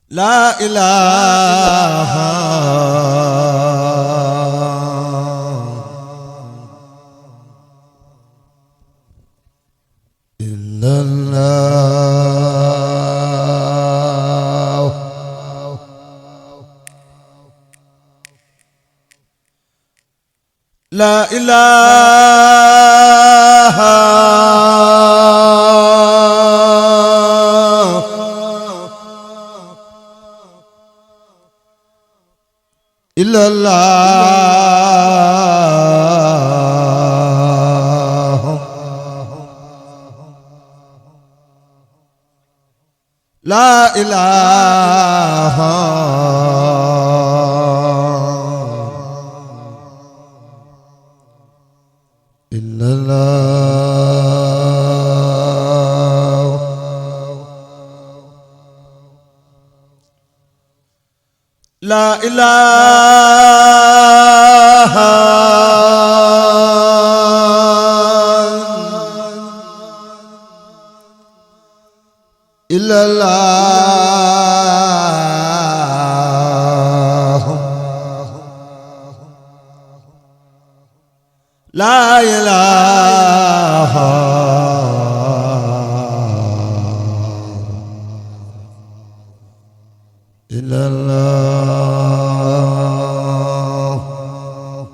لا إله إلا الله لا إله إلا الله لا إله إلا الله لا إله إلا الله لا إله إلا الله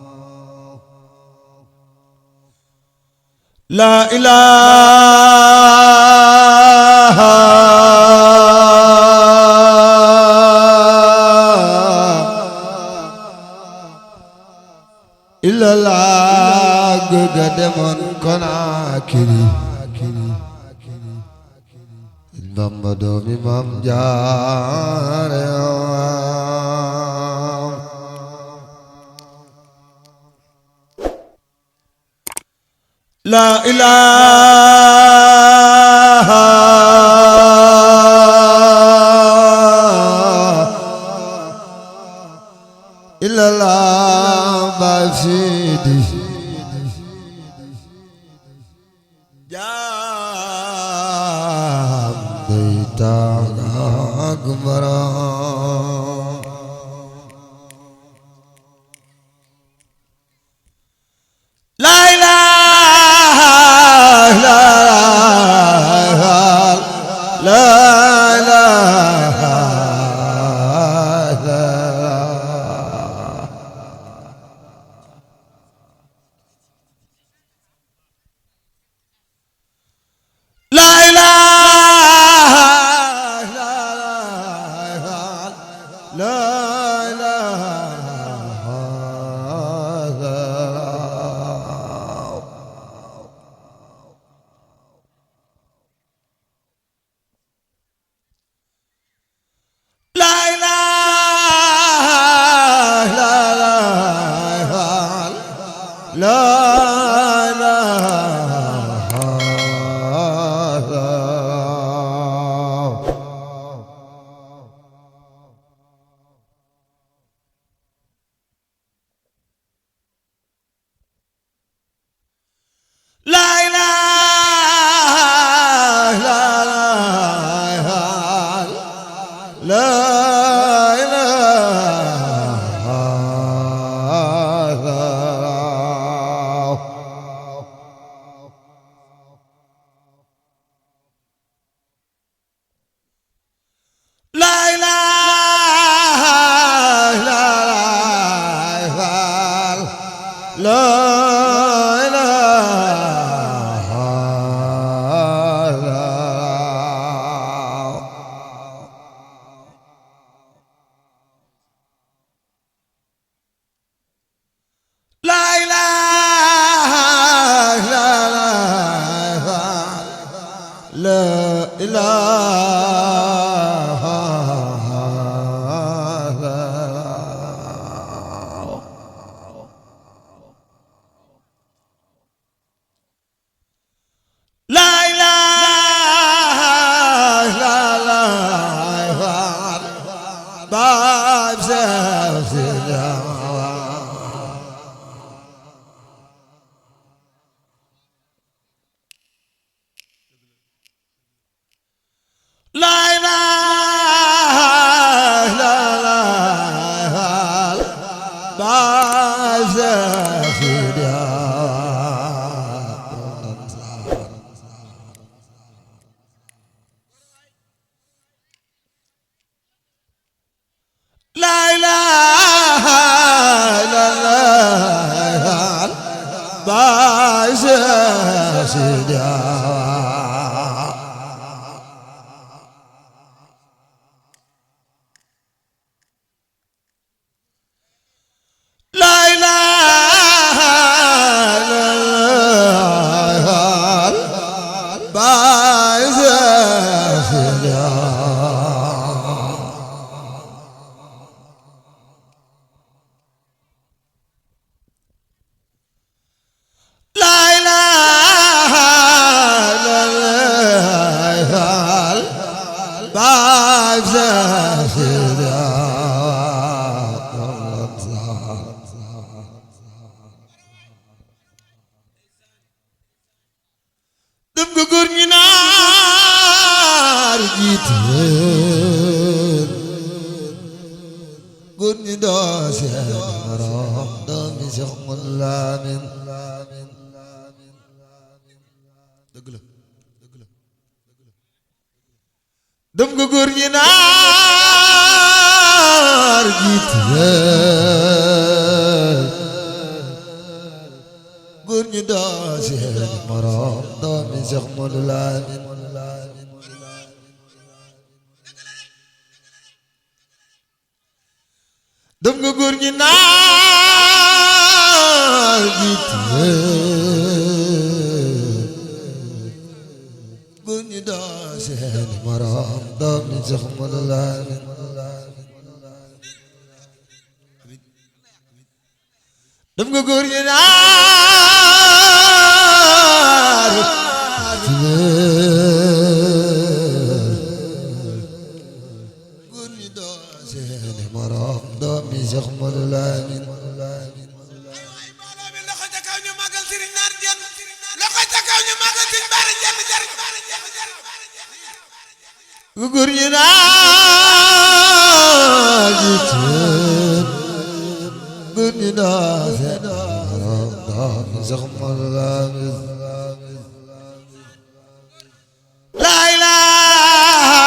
لا إله إلا الله قدم كناكري Bamba doomi Maam Jaara la ilaha illallah ba sidi jaam baytaak maram la ilaha la ilaha def nga góor ñi naar jiit góor ñi doo seen morom doomi Seex Moodu Lamin def nga góor ñi naar jiit góor ñi doo seen morom doomi Seex Moodu Lamin def nga góor ñi naar góor ñi doo seen morom doomi Seex Moodu Lamin góor ñi naa jiit góor ñi naa seen morom doomi Seex Moodu Lamin laa ilaaha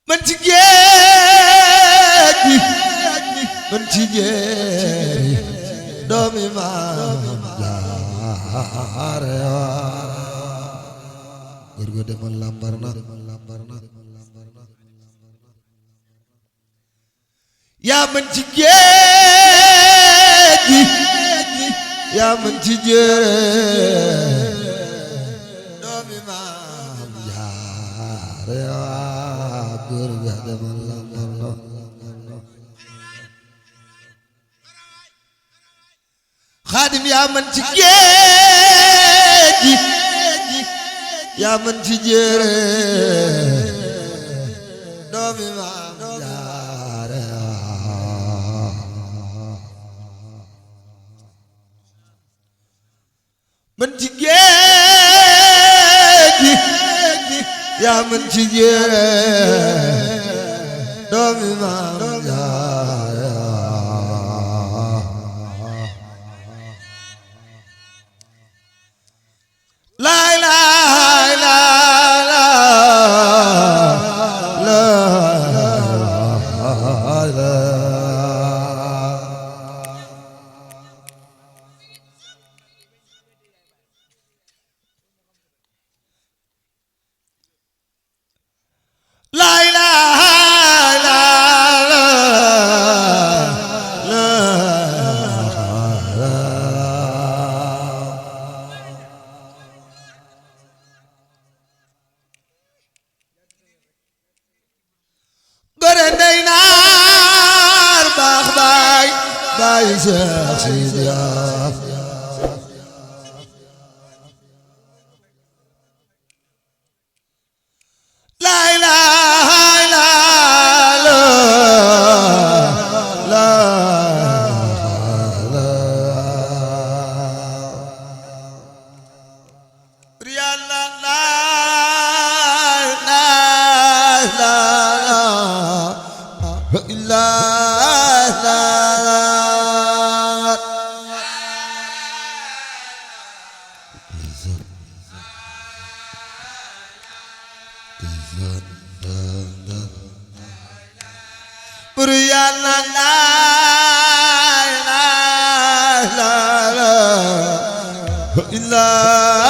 man ci géej gi man ci jéeri doomi maam jaare góor gu demoon lambar na yaa man ci géej gi yaa man ci jéeri doomi maam jaare góor ga demoon lambar na Xaadim yaa man ci géej gi yaa man ci jéere doomi maam jaare man ci géej gi yaa man ci jéere doomi maam jaare laa ilaaha gore ndey naar baax baay baay Seex Sidiya laa ilaaha illallaah bur Yàlla la ilaha illallah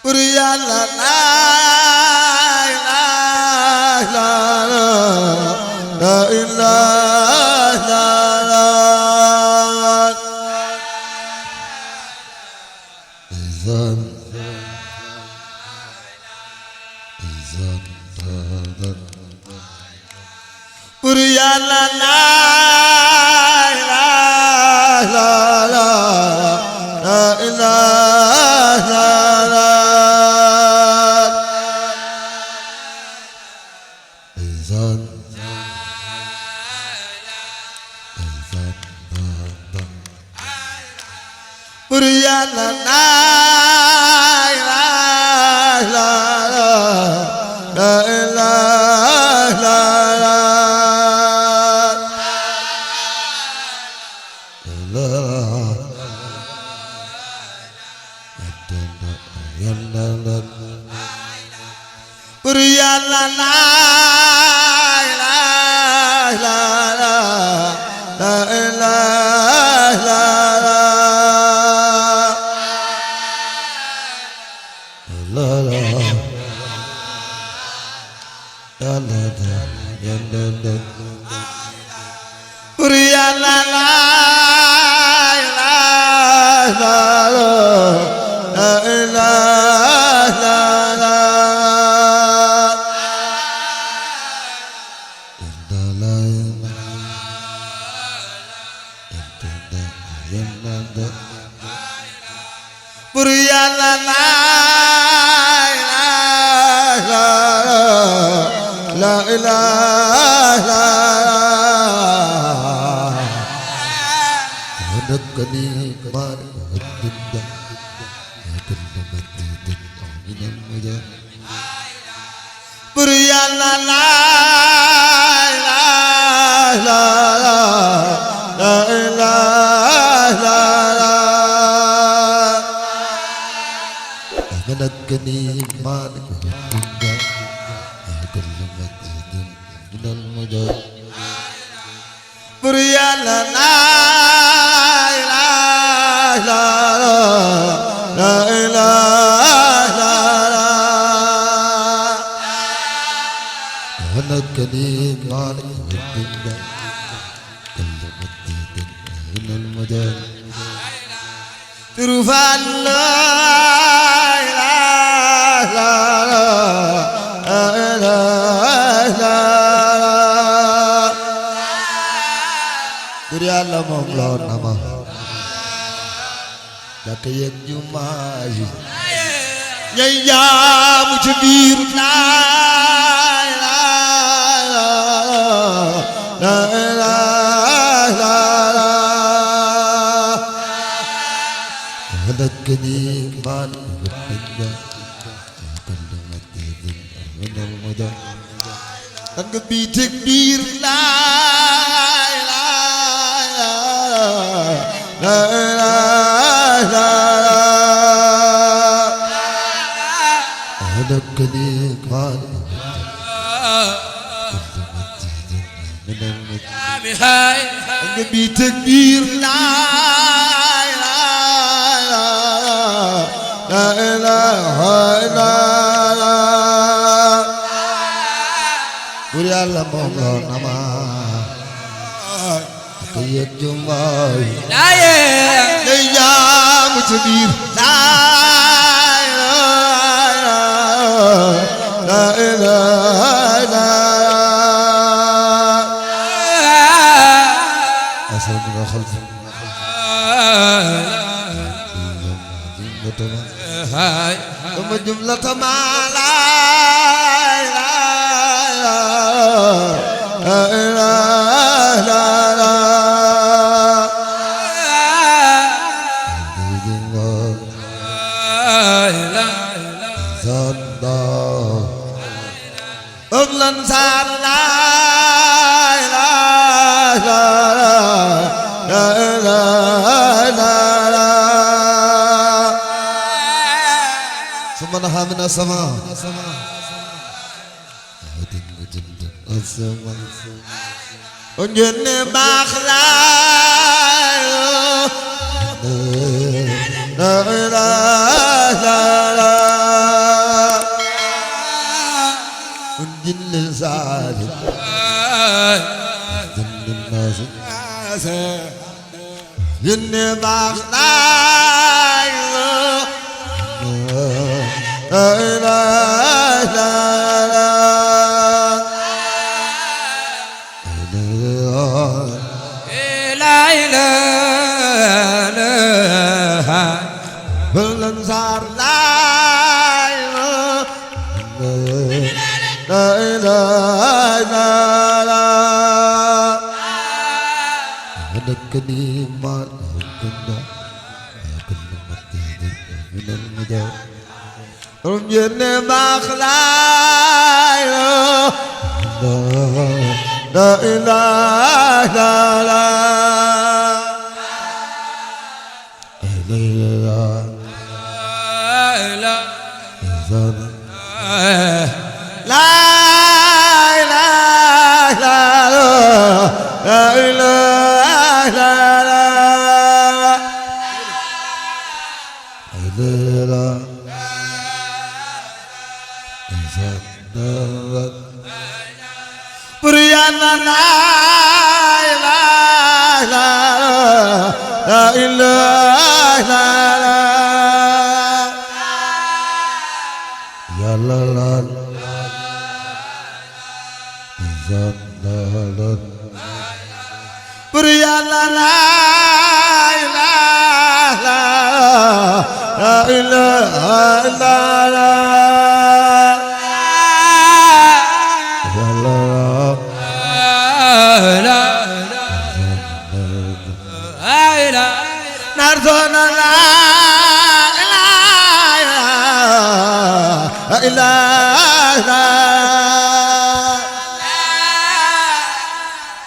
bur Yàlla la bur Yàlla la bur Yàlla la bur Yàlla la bur Yàlla la bur Yàlla la ilaha ونكني ما الدنيا كل مدد من المدى بر Yàlla la ونكني ما الدنيا كل مدد من المدى bur Yàlla la ونكني مع الدنيا كل مدد من المدى ترفع bur Yàlla moom loo na ma daka yëg jumaa yi ñay jaamu ci biir ونكني مع الدنيا كل مدد من المدى danga biitig biir ونكني مع من المدى danga biitig biir bur Yàlla moom loo na ma ak yëg jumaa yi ñay jaamu ci biir جملة ما لا زندا أغلن سار لا إله لا إله سمناها من السماء ونجن باخلا لا إله لا ونجن الزاد ونجن الناس جن باخلا لا إله لا بالانصار لا إله لا هدكني ما كنا كل مكان من المدى رمجن مخلا لا إله لا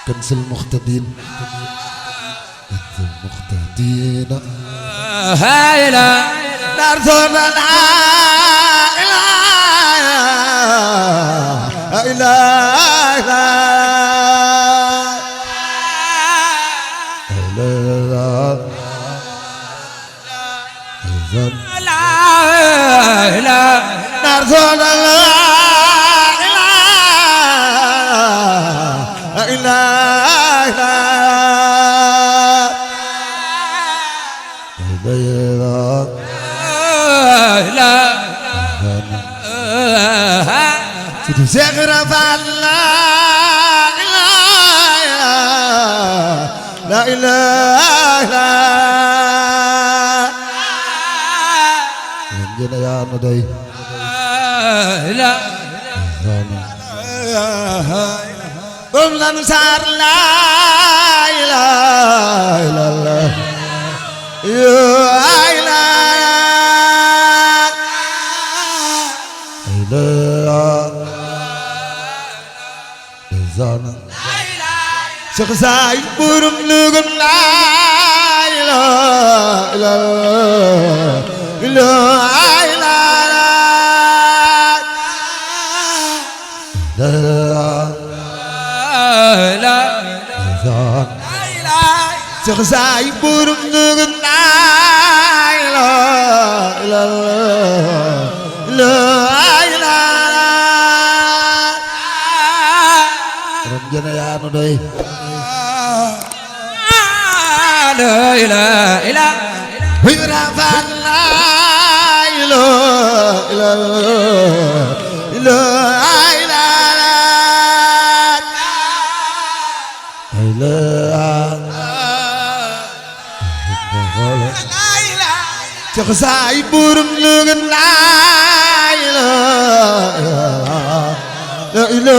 كنز المختدين كنز المختدين هاي لا نرثون لا إله لا نرثون لا زغرة فلا لا إله لا يا ندي لا قمنا نسار لا إله إلا الله يا إله زانا شخصاي برم لغن لا إله إلا الله لا شخصاي برم لغن لا إله إلا الله رمجنا يا ندي لا إله إلا ويرفع لا إله إلا شخصاي برم لغن لا إله إلا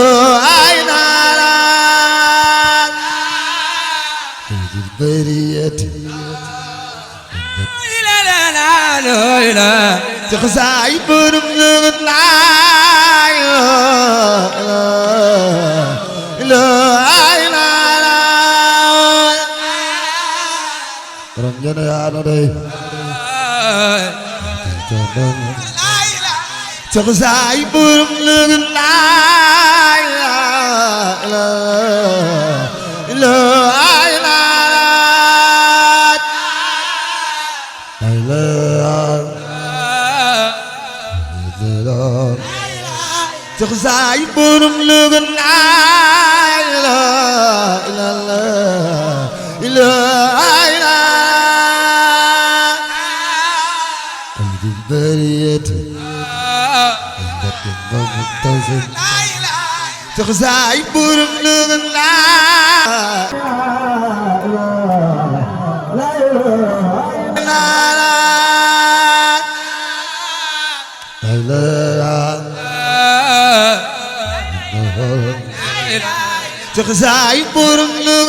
بريت لا شخصاي برم لغن تغزاي برم لا لا لا تغزاي برم لا لا لا لا البرية تغزاي برم لا تغزاي برم لا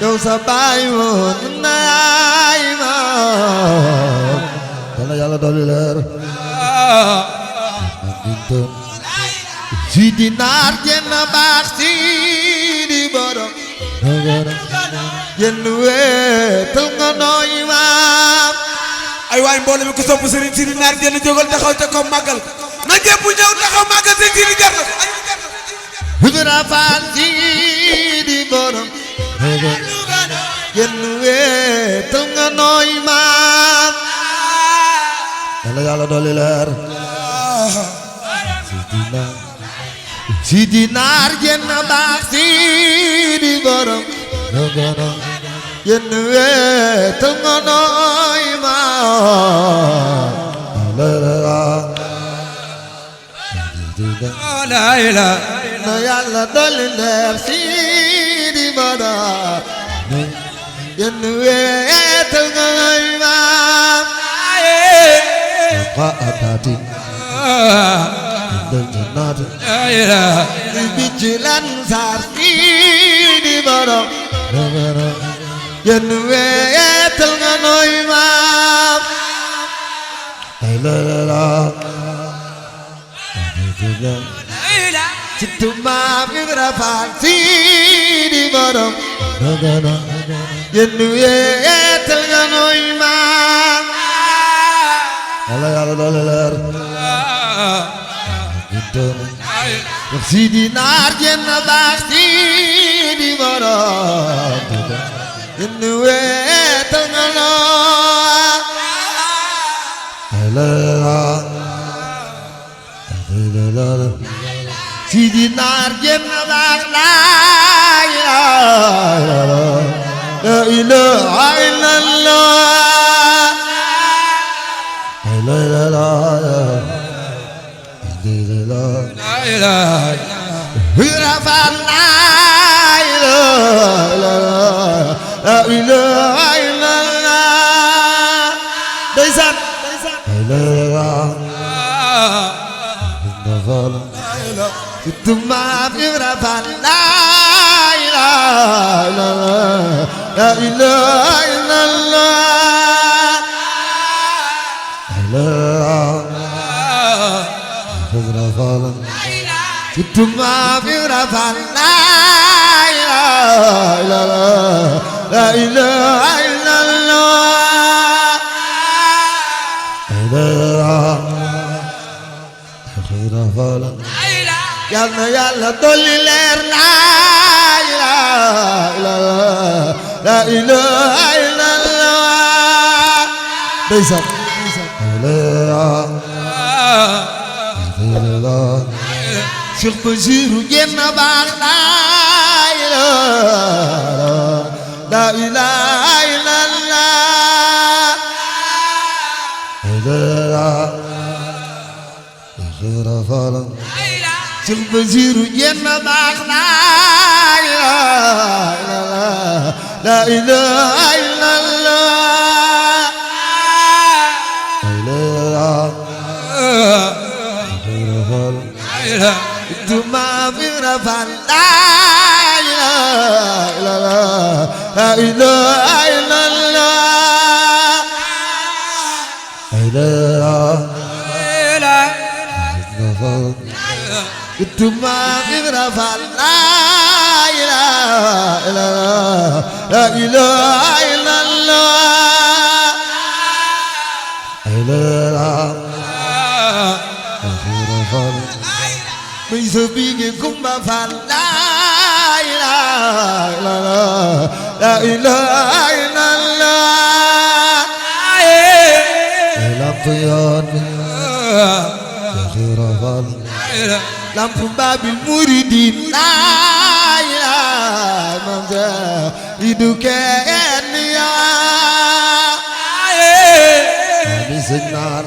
yow sa baay woon naay ma dana yàlla dolli leer si di naar jenn baax si di borom jenn weetal nga nooy maam ay waay mbooloo mi ku sopp Serigne Sidi Naar jenn jógal taxaw ca ko màggal na ñépp ñëw taxaw màggal Serigne Sidi jar na hudura faal si di borom yenn weetal nga nooy maam yàlla yàlla dolli leer Sidi Naar jenn baax Sidi borom yenn weetal nga nooy maam la ilaha na yàlla dolli leer Sidi borom yenn weetal nga nooy maam qaadati dal jannat bi ci lan sar Sidi borom yenn weetal nga nooy maam la la Situ maam Ibra Faal Sidi borom yenn weetal nga nooy maam yàlla yàlla doole leer Sidi Naar jenn baax Sidi borom yenn weetal nga nooy Sidi Naar jenn baax la ilaha illallah la ilaha Situ maam Ibra Faal la ilaha illallah Ibra Faal Situ maam Ibra Faal la ilaha illallah Ibra Faal yàlla yàlla dolli leer la ilaha illallah ndeysaan Cheikh Basiru jenn baax la ilaha illallah Cheikh Basiru jenn baax la ilaha illallah Situ maam Ibra Faal la ilaha illallah Ituma Ibrafal la ilaha illallah la ilaha illallah Ibrafal May sabihin kong mafal la ilaha illallah la ilaha illallah Lampu yon Ibrafal Lampu Babil Muridin la ilaha illallah iduken ya Ani senar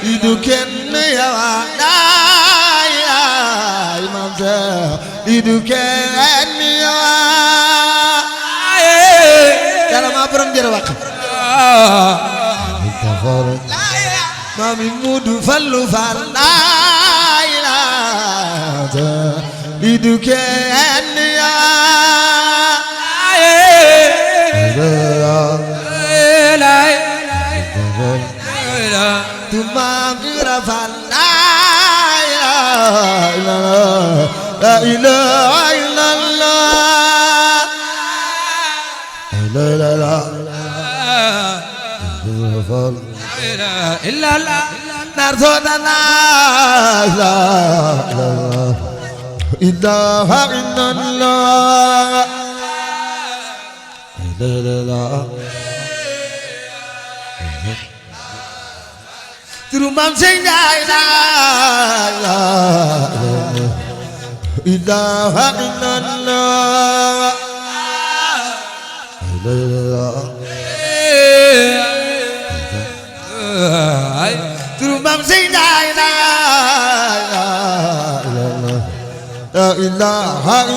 iduken ya la ilaha illallah iduken ya cara ma borom jere wax Mami Mudu Fallu Fall la ilaha iduken ya Tumam Ibrafal la ilaha illallah Ibrafal إلا لا نرضى لا إله إلا الله Turumam singay la ilaha illallah Turumam singay la ilaha illallah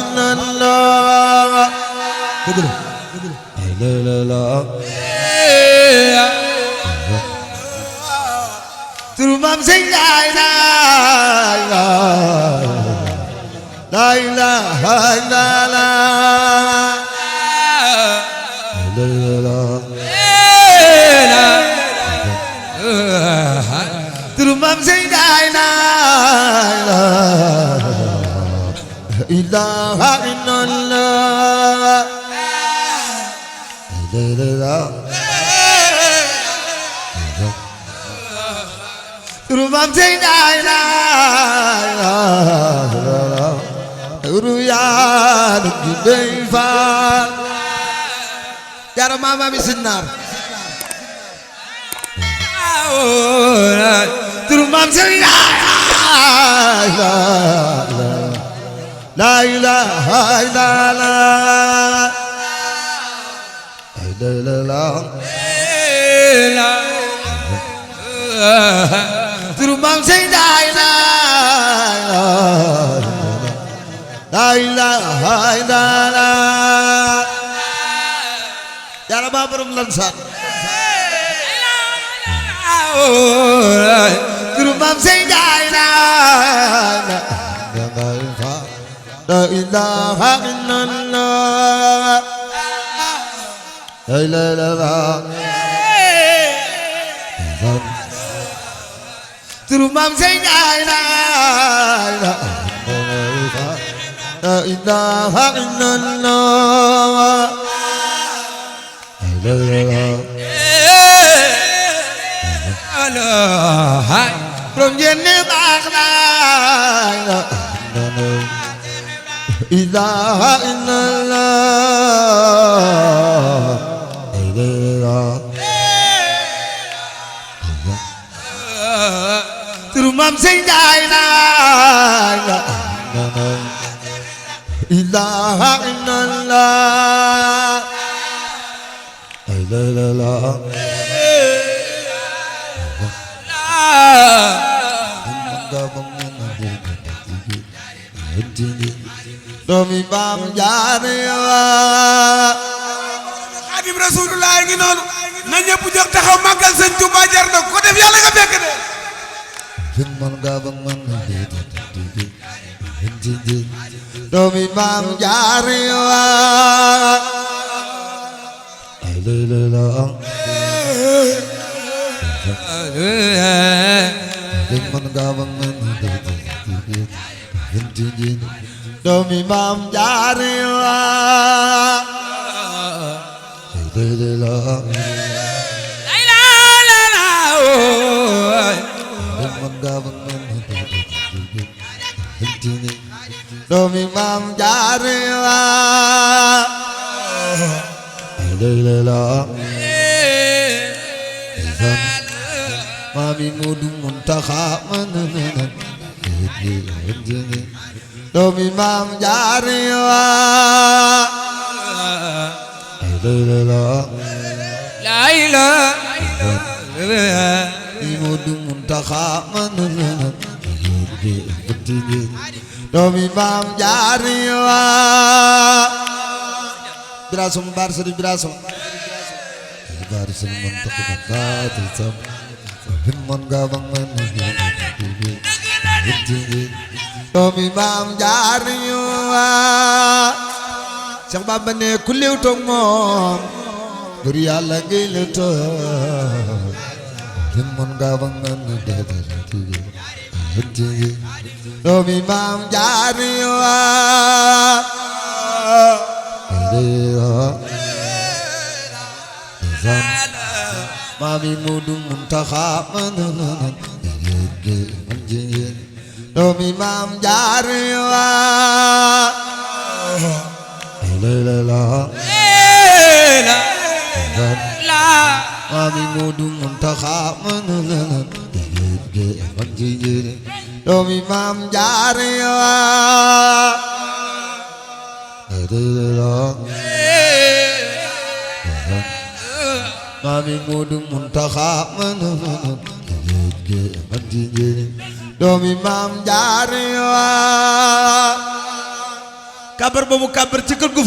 Turumam singay la ilaha illallah Turumam singay la ilaha illallah Turumam singay la Uruyan Gidayfa Yara mama mi sinar Turumam singay la ilaha illallah Turumam singay la ilaha illallah Yara babarum lansat Turumam singay la ilaha illallah la ilaha Turumam singay la ilaha illallah From Jenny Bakla ilaha illallah Turumam singay la ilaha illallah Doomi Maam Jaara Xaadim Rasulullah ngi noonu na ñëpp jóg taxaw màggal Sëñ Tuubaa jar na ko def yàlla nga fekk de Doomi Maam Jaara man gawang doomi maam jaare waa man gawang doomi maam jaare waa Mami Moodu Muntaxa doomi maam jaare waa la ilaha Moodu Muntaxa doomi maam jaare waa Birasum bar sëriñ Birasum bar sëriñ Muntaxa man gawang doomi maam jaare waa Seex Bamba ne ku lew toog moom bur Yàlla ngay lew toog man gawang doomi maam jaare waa Mami Moodu Muntaxa doomi maam jaare waa Mami Moodu Muntaxa doomi maam jaare waa Mami Moodu Muntaxa doomi maam jaare waa kabar ba mu kabar ci kër gu fa